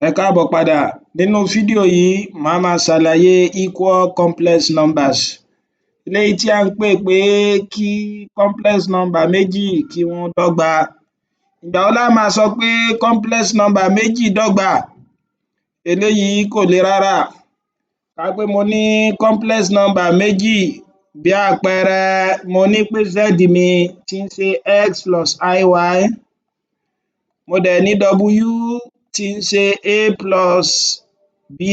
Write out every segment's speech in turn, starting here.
Ẹ káàbọ̀ padà. Nínú fídíò yìí, màá máa ṣàlàyé equal complex numbers, eléyìí tí à ń pè pé kí complex number méjì kí wọ́n dọ́gba. Ìgbà wo lá máa sọ pé complex number méjì dọ́gba? Eléyìí kò le rárá. Ká pé mo ní complex number méjì, bí àpẹẹrẹ, mo ní pé z mi tí ń ṣe x plus iy, mo dẹ̀ ní w tí ń ṣe a plus bi.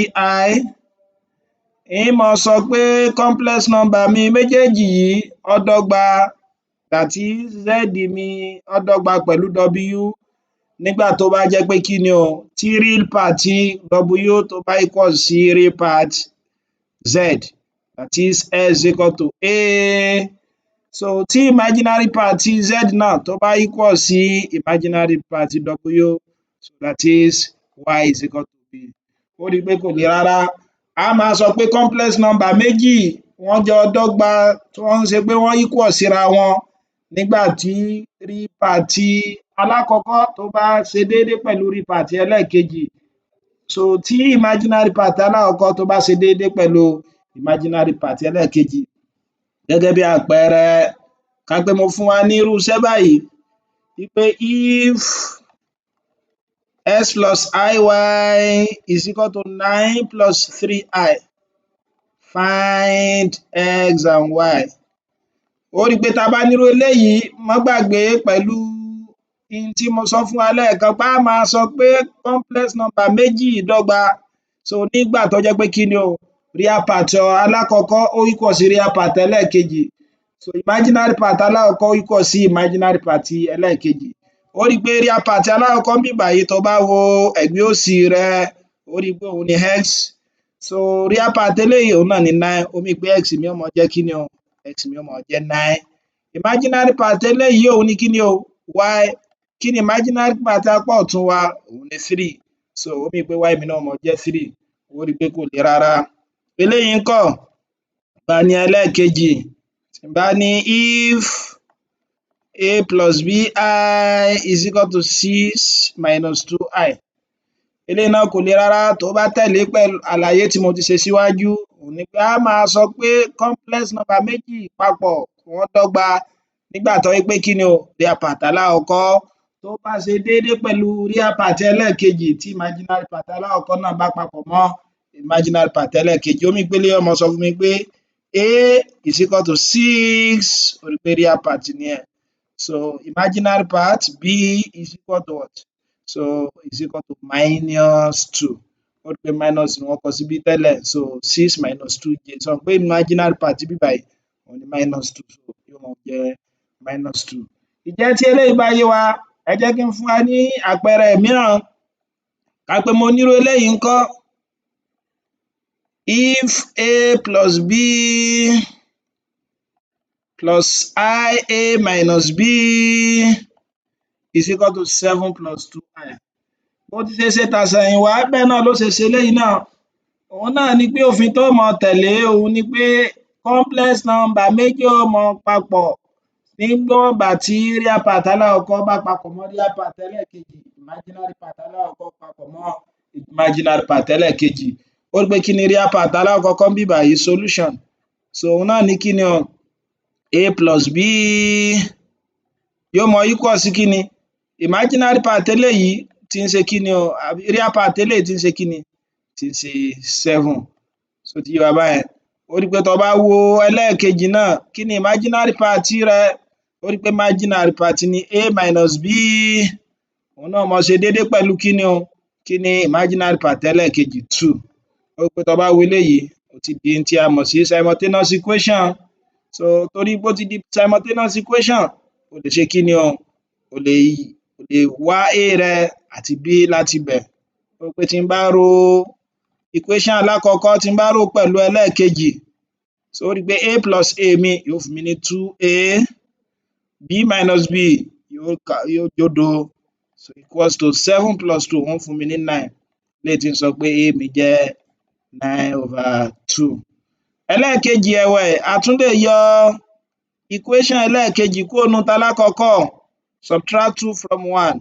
Ń máa sọ pé complex number mi méjèèjì yìí ó dọ́gba, that is, z mi ó dọ́gba pẹ̀lú w nígbà tó bá jẹ́ pé kíni o, tí real part w tó bá equal sí real part z, that is, x is equal to a. So tí imaginary part z náà tó bá equal sí imaginary part w, that is, y is equal to b. Ó rí i pé kò le rárá. Á máa sọ pé complex number méjì wọ́n jọ dọ́gba, tí wọ́n ń ṣe pé wọ́n equal síra wọn nígbà tí real part alákọ̀ọ́kọ́ tó bá ṣe déédé pẹ̀lú real part ẹlẹ́ẹ̀kejì, so tí imaginary part alákọ̀ọ́kọ́ tó bá ṣe déédé pẹ̀lú imaginary part ẹlẹ́ẹ̀kejì. Gẹ́gẹ́ bí àpẹẹrẹ, ká pé mo fún wa ní irú iṣẹ́ báyìí wí pé if x plus iy is equal to nine plus three i, find x and y. Ó rí i pé tá bá nírú eléyìí, má gbàgbé pẹ̀lú n tí mo sọ fún wa lẹ́ẹ̀kan pé á máa sọ pé complex number méjì dọ́gba, so nígbà tó jẹ́ pé kíni o, real part alákọ̀ọ́kọ́ ó equal sí real part ẹlẹ́ẹ̀kejì, so imaginary part alákọ̀ọ́kọ́ equal sí imaginary part ẹlẹ́ẹ̀kejì. Ó rí i pé real part alákọ̀ọ́kọ́ níbí báyìí, tó bá wo ẹ̀gbẹ́ òsì rẹ, ó rí i pé òun ni x. So real part eléyìí, òun náà ni nine. Ó mean pé x mi ó máa jẹ́ kíni o, x mi ó máa jẹ́ nine. Imaginary part eléyìí, òun ni kíni o, y. Kí ni imaginary part apá ọ̀tún wa? Òun ni three. So ó mean pé y mi náà máa jẹ́ three. Ó rí i pé kò le rárá. Eléyìí ńkọ́? Bá ní ẹlẹ́ẹ̀kejì, tí n bá ní if a plus bi is equal to six minus two i, eléyìí náà kò le rárá. Tó bá tẹ̀lé pẹ̀lú àlàyé tí mo ti ṣe síwájú, òun ni pé á máa sọ pé complex number méjì papọ̀ wọ́n dọ́gba nígbà tó jẹ́ pé kíni o, real part alákọ̀ọ́kọ́ tó bá ṣe déédé pẹ̀lú real part ẹlẹ́ẹ̀kejì, tí imaginary part alákọ̀ọ́kọ́ náà bá papọ̀ mọ́ imaginary part ẹlẹ́ẹ̀kejì. Ó mean pé eléyìí ó máa sọ fún mi pé a is equal to six. Ó rí pé real part nìyẹn. So imaginary part b is equal to what? So is equal to minus two. Ó rí pé minus ni wọ́n kọ síbí tẹ́lẹ̀. So six minus two j, sọ pé imaginary part níbí báyìí, òun ni minus two, so yóò máa jẹ́ minus two. Ǹjẹ́ tí eléyìí bá yé wa, ẹ jẹ́ kí n fún wa ní àpẹẹrẹ mìíràn. Ká pé mo nírú eléyìí ńkọ́? If a plus b plus ia minus b is equal to seven plus two i. Bó ti ṣe ṣe tàsẹ̀yìnwá, bẹ́ẹ̀ náà ló ṣe ṣe eléyìí náà. Òun náà ni pé òfin tó máa tẹ̀lé, òun ni pé complex number méjì ó máa papọ̀ níwọ̀n ìgbà tí real part alákọ̀ọ́kọ́ bá papọ̀ mọ́ real part ẹlẹ́ẹ̀kejì, imaginary part alákọ̀ọ́kọ́ papọ̀ mọ́ imaginary part ẹlẹ́ẹ̀kejì. Ó rí pé kí ni real part alákọ̀ọ́kọ́ níbí báyìí? Solution. So òun náà ni kí ni o, a plus b yóò máa equal sí kí ni? Imaginary part eléyìí tí ń ṣe kí ni o, àbí real part eléyìí tí ń ṣe kí ni, tí ń ṣe seven. Ṣó ti yé wa báyẹn? Ó rí pé tó bá wo ẹlẹ́ẹ̀kejì náà, kí ni imaginary part rẹ̀? Ó rí pé imaginary part ni a minus b. Òun náà máa ṣe déédé pẹ̀lú kí ni o, kí ni imaginary part ẹlẹ́ẹ̀kejì? Two. Ó rí pé tó bá wo eléyìí, ó ti di ohun tí a mọ̀ sí simultaneous equation. So torí pé ó ti di simultaneous equation, o lè ṣe kí ni o, o lè wá a rẹ àti b láti ibẹ̀. Ó rí pé tí n bá ro equation alákọ̀ọ́kọ́, tí n bá rò ó pẹ̀lú ẹlẹ́ẹ̀kejì, so ó rí pé a plus a mi yóò fún mi ní two a, b minus b yóò jódo, so equals to seven plus two, wọ́n fún mi ní nine. Eléyìí tí ń sọ pé a mi jẹ́ nine over two. Ẹlẹ́ẹ̀kejì ẹ̀wẹ̀, a tún lè yọ equation ẹlẹ́ẹ̀kejì kúrò nínú talákọ̀ọ́kọ́, subtract two from one.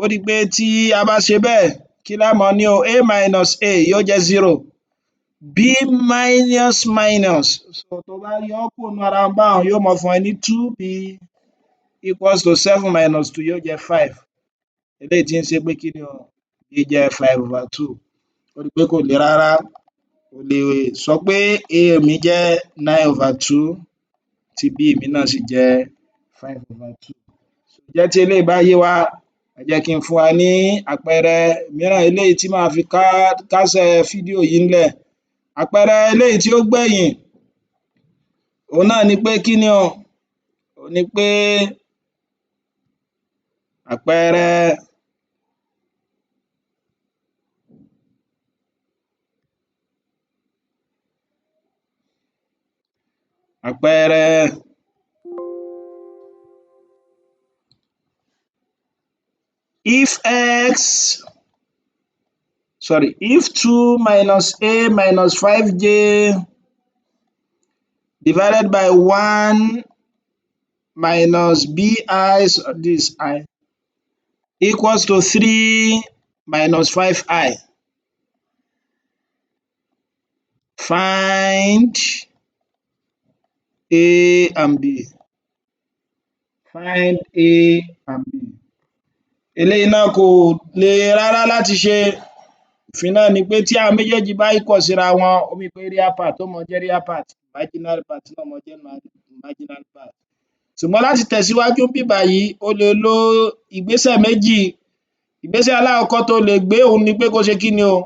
Ó rí pé tí a bá ṣe bẹ́ẹ̀, kí Kí lá máa ní o? A minus a yóò jẹ́ zero, b minus minus, so tó bá yọ ọ́ kúrò nínú ara wọn báhun, yóò máa fún ẹ ní two b equals to seven minus two, yóò jẹ́ five. Eléyìí tí ń ṣe pé kí ni o? B jẹ́ five over two. Ó rí pé kò le rárá. O lè sọ pé a mi jẹ́ nine over two, tí b mi náà sì jẹ́ five over two. Ǹjẹ́ tí eléyìí bá yé wa, ẹ jẹ́ kí n fún wa ní àpẹẹrẹ mìíràn eléyìí tí màá fi kásẹ̀ fídíò yìí ńlẹ̀. Àpẹẹrẹ eléyìí tí ó gbẹ̀yìn, òhun náà ni pé kí ni o? Òhun ni pé àpẹẹrẹ if x, sorry, if two minus a minus five j divided by one minus bi, this i, equals to three minus five i, find a and b. Find a and b. Eléyìí náà kò le rárá láti ṣe. Òfin náà ni pé tí àwọn méjèèjì bá equal síra wọn, ó mean pé real part ó máa jẹ́ real part, imaginary part náà máa jẹ́ imaginary part. Ṣùgbọ́n láti tẹ̀síwájú níbí báyìí, o lè lo ìgbésẹ̀ méjì. Ìgbésẹ̀ alákọ̀ọ́kọ́ tó lè gbé, òhun ni pé kó ṣe kí ni o?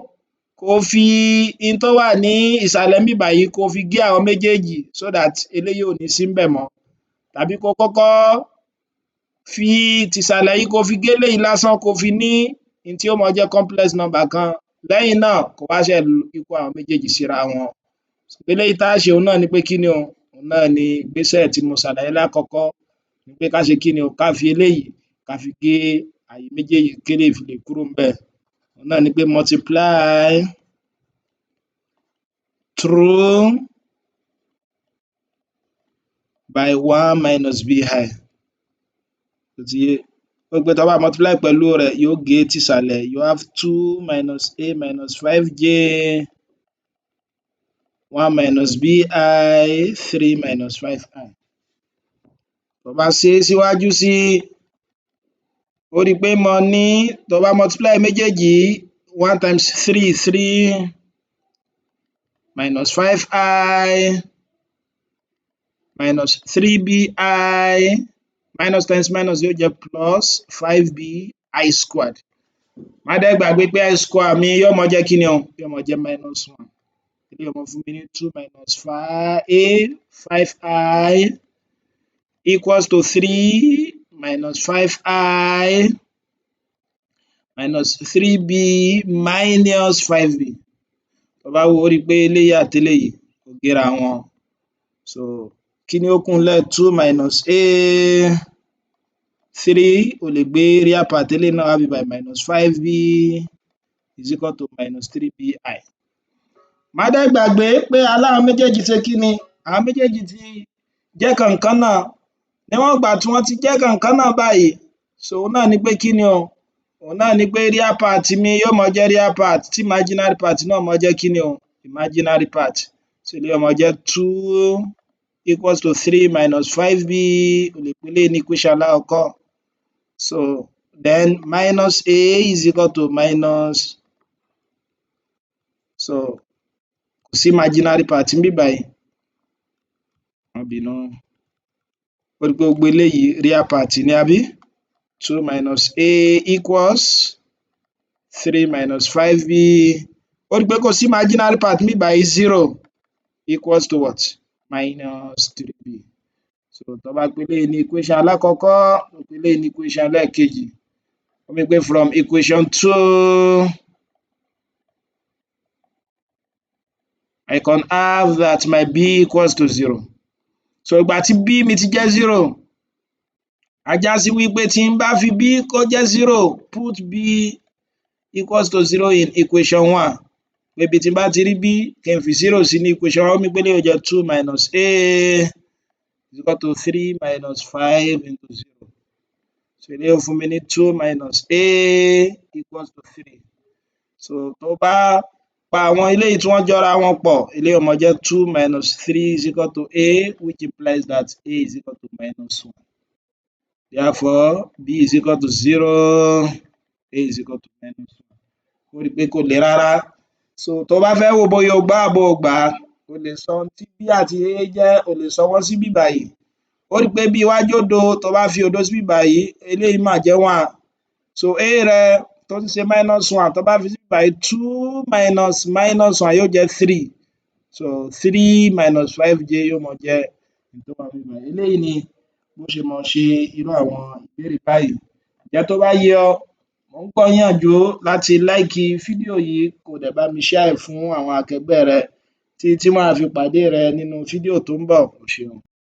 Kó fi n tó wà ní ìsàlẹ̀ níbí báyìí, kó fi gé àwọn méjèèjì, so that eléyìí ò ní sí ńbẹ̀ mọ́, tàbí kó kọ́kọ́ fi tìsàlẹ̀ yìí, kó fi gé eléyìí lásán, kó fi ní n tí ó máa jẹ́ complex number kan. Lẹ́yìn náà, kó wá ṣẹ̀ equal àwọn méjèèjì síra wọn. Eléyìí tá ṣe, òhun náà ni pé kí ni o? Òhun náà ni ìgbésẹ̀ tí mo ṣàlàyé lákọ̀ọ́kọ́, pé ká ṣe kí ni o? Ká fi eléyìí, ká fi gé àyè méjèèjì kéléyìí fi lè kúrò ńbẹ̀. Òhun náà ni pé multiply through by one minus bi. Ó ti yé? Ó rí pé tá bá multiply pẹ̀lú rẹ̀, yóò gé tìsàlẹ̀. You have two minus a minus five j, one minus bi, three minus five i. Tó bá ṣe é síwájú sí i, ó rí pé mo ní tó bá multiply méjèèjì yìí, one times three, three minus five i minus three bi, minus times minus yóò jẹ́ plus five b i squared. Má dẹ̀ gbàgbé pé i square mi yóò máa jẹ́ kí ni o? Yóò máa jẹ́ minus one. Eléyìí yóò máa fún mi ní two minus five a five i equals to three minus five i minus three b minus five b. Tó bá wò ó, rí pé eléyìí àti eléyìí ó géra wọn. So kí ni ó kù ńlẹ̀? Two minus a three, o lè gbé real part eléyìí náà wá níbí báyìí, minus five b is equal to minus three bi. Má dẹ̀ gbàgbé pé aláwọn méjèèjì ṣe kí ni? Àwọn méjèèjì ti jẹ́ kànkan náà. Níwọ̀n ìgbà tí wọ́n ti jẹ́ kànkan náà báyìí, so òhun náà ni pé kí ni o? Òhun náà ni pé real part mi yóò máa jẹ́ real part, tí imaginary part náà máa jẹ́ kí ni o? Imaginary part. So eléyìí ó máa jẹ́ two equals to three minus five b. O lè pè eléyìí ní equation alákọ̀ọ́kọ́. So then minus a is equal to minus, so kò sí imaginary part níbí báyìí, má bínú. Ó rí pé gbogbo eléyìí real part ni, àbí? Two minus a equals three minus five b. Ó rí pé kò sí imaginary part níbí báyìí, zero equals to what? Minus three b. So tó bá pe eléyìí ní equation alákọ̀ọ́kọ́, ó pe eléyìí ní equation ẹlẹ́ẹ̀kejì, ó mean pé from equation two I can have that my b equals to zero. So ìgbà tí b mi ti jẹ́ zero, á já sí wípé tí n bá fi b kó jẹ́ zero, put b equals to zero in equation one, pé ibi tí n bá ti rí b, kí n fi zero sí ní equation one, ó mean pé eléyìí ó jẹ́ two minus a is equal to three minus five into zero. So eléyìí ó fún mi ní two minus a equals to three. So tó bá pa àwọn eléyìí tí wọ́n jọra wọn pọ̀, eléyìí ó máa jẹ́ two minus three is equal to a, which implies that a is equal to minus one. Therefore, b is equal to zero, a is equal to minus one. Ó rí pé kò le rárá. So tó bá fẹ́ wò bóyá o gbọ́ àbí o ò gbà á, o lè sọ ohun tí b àti a jẹ́, o lè sọ wọ́n síbí báyìí. Ó rí pé b wá jódo. Tó bá fi òdo síbí báyìí, eléyìí máa jẹ́ one. So a rẹ tó ń ṣe minus one, tó bá fi síbí báyìí, two minus minus one yóò jẹ́ three. So three minus five j yóò máa jẹ́ tó wà níbí báyìí. Eléyìí ni bó ṣe máa ṣe irú àwọn ìbéèrè báyìí. Ǹjẹ́ tó bá yé ọ, mò ń gbà ọ́ níyànjú láti like fídíò yìí, kó o dẹ̀ bá mi share ẹ̀ fún àwọn akẹgbẹ́ rẹ títí tí màá fi pàdé rẹ nínú fídíò tó ń bọ̀. O ṣeun.